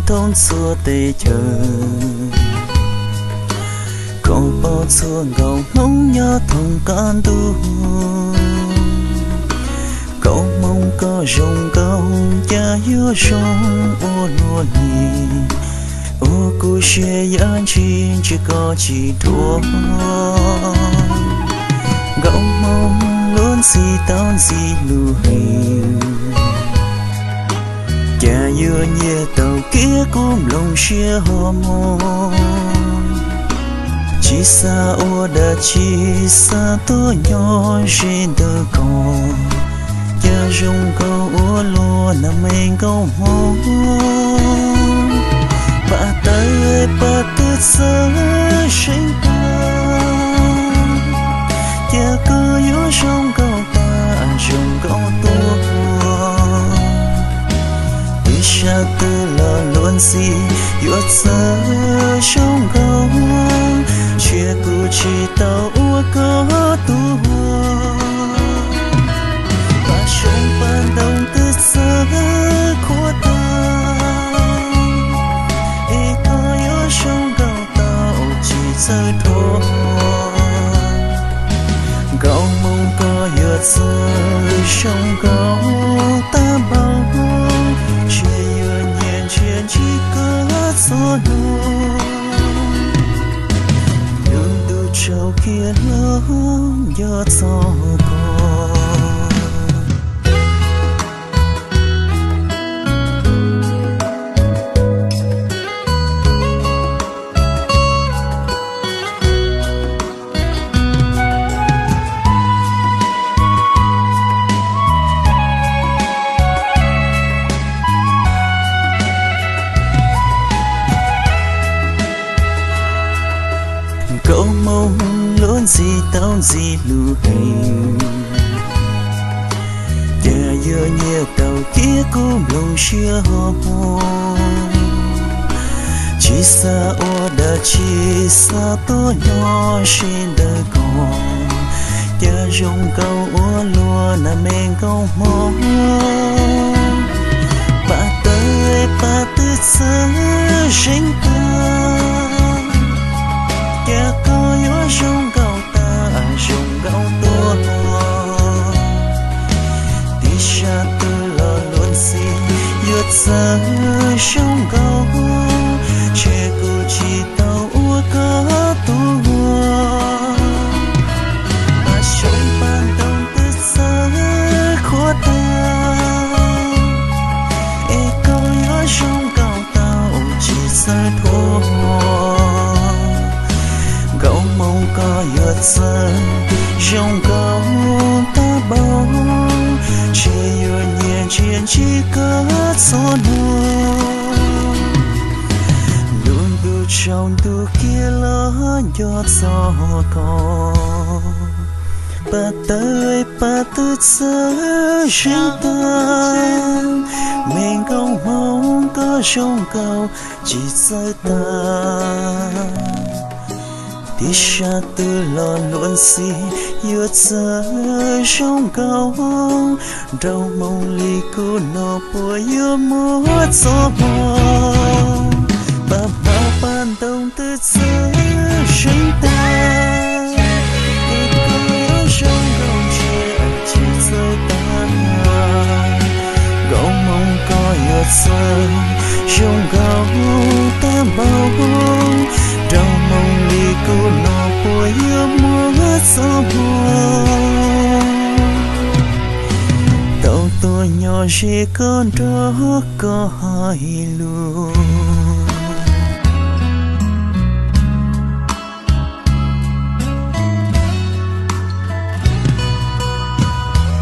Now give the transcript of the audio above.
thoob txhua teb chaws, koj paub txhua nkauj Hmoob nyob thoob qab ntuj. Nkauj Hmoob koj zoo nkauj, cas yuav zoo ua luaj li, ua kuv siab yam ntsis ntsia koj tsis dhuav. Nkauj Hmoob luag ntxhi tau ntxim hlub heev, cas yuav nyiam tau kiag kuv nplooj siab hos moov. Tsis xav ua dab tsi, xav tuaj nyob ze ntawm koj, cas zoo nkauj ua luaj na me nkauj Hmoob. Pab tawv pab twb txawj seev tag, cas koj yuav zoo nkauj tag zoo nkauj tuaj. Tib sab twg los luag ntxhi yuav txawj zoo nkauj, ntshe kuv tsis tau ua koj tus. Pab xyoob pab ntoo twb txawj qhuav tag, es koj yuav zoo nkauj tau tsis txawj dhuav. Nkauj Hmoob koj yuav txawj zoo nkauj tag npaum, ntshe yuav nyiam ntsia ntsib koj txhua hnub. Lub ntuj tsaus kiag los nco txog koj. Nkauj Hmoob luag ntxhi tau ntxim hlub heev, cas yuav nyiam tau kiag kuv nplooj siab hos moov. Tsis xav ua dab tsi, xav tuaj nyob ze ntawm koj, cas zoo nkauj ua luaj na me nkauj Hmoob. Pab tawv pab twb txawj seev tag, cas koj yuav zoo nkauj tag zoo nkauj tuaj. Tib sab twg los luag ntxhi yuav txawj zoo nkauj, ntshe kuv tsis tau ua koj tus. Pab xyoob pab ntoo twb txawj qhuav tag, es koj yuav zoo nkauj tau tsis txawj dhuav. Nkauj Hmoob koj yuav txawj zoo nkauj tag npaum, ntshe yuav nyiam ntsia ntsib koj txhua hnub. Lub ntuj tsaus ntuj kiag los nco txog koj. Pab tawv pab twb txawj seev tag, me nkauj Hmoob koj zoo nkauj tsis txawj tag. Tib sab twg los luag ntxhi yuav txawj zoo nkauj, nraug Hmoob li kuv no puas yuav muaj txoj hmoo. Pab hmab pab ntoo twb txawj seev tag, es koj yuav zoo nkauj ntshe tsis txawj tag. Nkauj Hmoob koj yuav txawj zoo nkauj tag npaum, nraug Hmoob li kuv no puas yuav muaj txoj hmoo. Tau tuaj nyob ze koj nrog koj hais lus.